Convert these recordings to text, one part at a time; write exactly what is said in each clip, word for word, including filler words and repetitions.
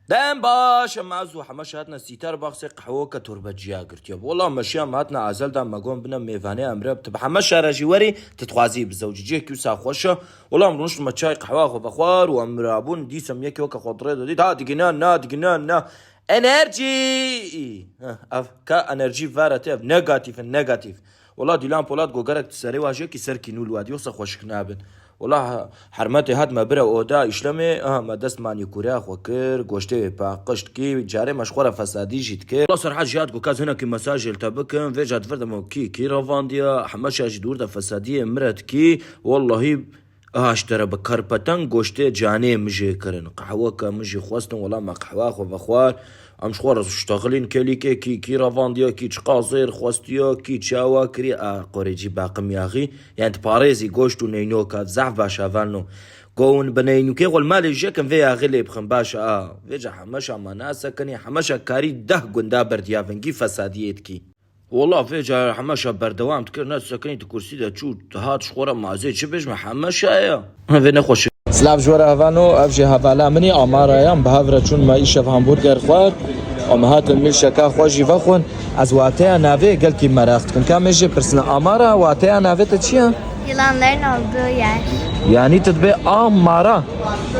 Dem baş, em ez û Hemeşa hatine Starbucksê qehweke torbeciya girtiye. Wela meşiya me hatine Ezel da me got bine mêvanê emre. Tu bi Hemeşa re jî werî, tu dixwazî bizewcî. Cihekî wisa xweş e. Wela em rûniştime çay qehwa xwe vexwar û em mirabûn. Dîsem yekê weke xwe dirê de dît. Ha digine, na digine, na. Enerjî! Heh, ev ka enerjî vere tê, ev negatîf in, negatîf. Wela Dîlan Polat got gerek tu serê wa jekî ser kînûl wa dî, yoksa xweşik nabin. Wela he-, hermetê hat me bire oda îşlemê, aha me dest manî kûreya xwe kir, goştê wê paqij dikî, carê me ji xwe re fesadî jî dikir. Wela Serhat jî hat got ka ez hinekî mesajê li te bikim, vêca di vir de me kî kî revandiya, Hemeşa jî di wir de fesadiyê min re dikî, wellahî, aha ji te re bi kerpeteng goştê canê min jê kirin. Qehweke min jî xwestin, wela me qehwa xwe vexwar. Em ji xwe re ştexilîn kelîkê kî, kî revandiya kî, çiqa zêr xwestiya kî, çawa kirî, a qorêcî baqim yaxî. Yani tu parêzî goşt û neynoka, zehf baş hevalno. Go hûn bi neynûkê xwe li malê jekin vê yaxî lê bixin, baş a. Vêca Hemeşa me nasekinî, Hemeşa karî deh gunda berdiyavingî fesadiyê dikî. Wela vê cara Hemeşa berdewam dikir, ne sekinî tu kursî de çû, hat ji xwe re mazê çi bêjme Hemeşa ye. Vê nexweş. Silav ji we re hevano, ev jî hevala min î, Amara ye, em bi hev re çûn me îşev hamburger xwar, em hatin mîlşeka xwe jî vexwin. Ez wateya navê gelkî meraq dikim. Ka me jê pirsine, Amara, wateya navê te çi ye? Yılanların olduğu yer. Yani tu dibê Amara.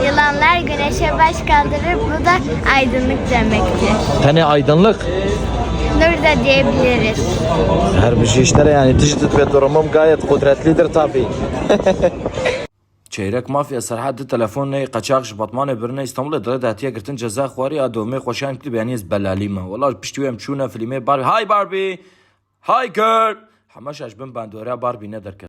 Yılanlar güneşe baş kaldırır, bu da aydınlık demektir. Tenê aydınlık? Nur da diyebiliriz. Her bir şey işte yani, tu jî tu dibê durumum gayet kudretlidir tabii. Çeyrek mafya Serhat di telefon ney qeçax ji Batmanê birine Îstanbulê dire datiye girtin ceza xwarî a domê xweşan kidî beyanî ez belalî me. Wela piştî wê em çûne filmê Barbie. Hi Barbie! Hi girl! Hemeşa ji bin bandora Barbie ne derket.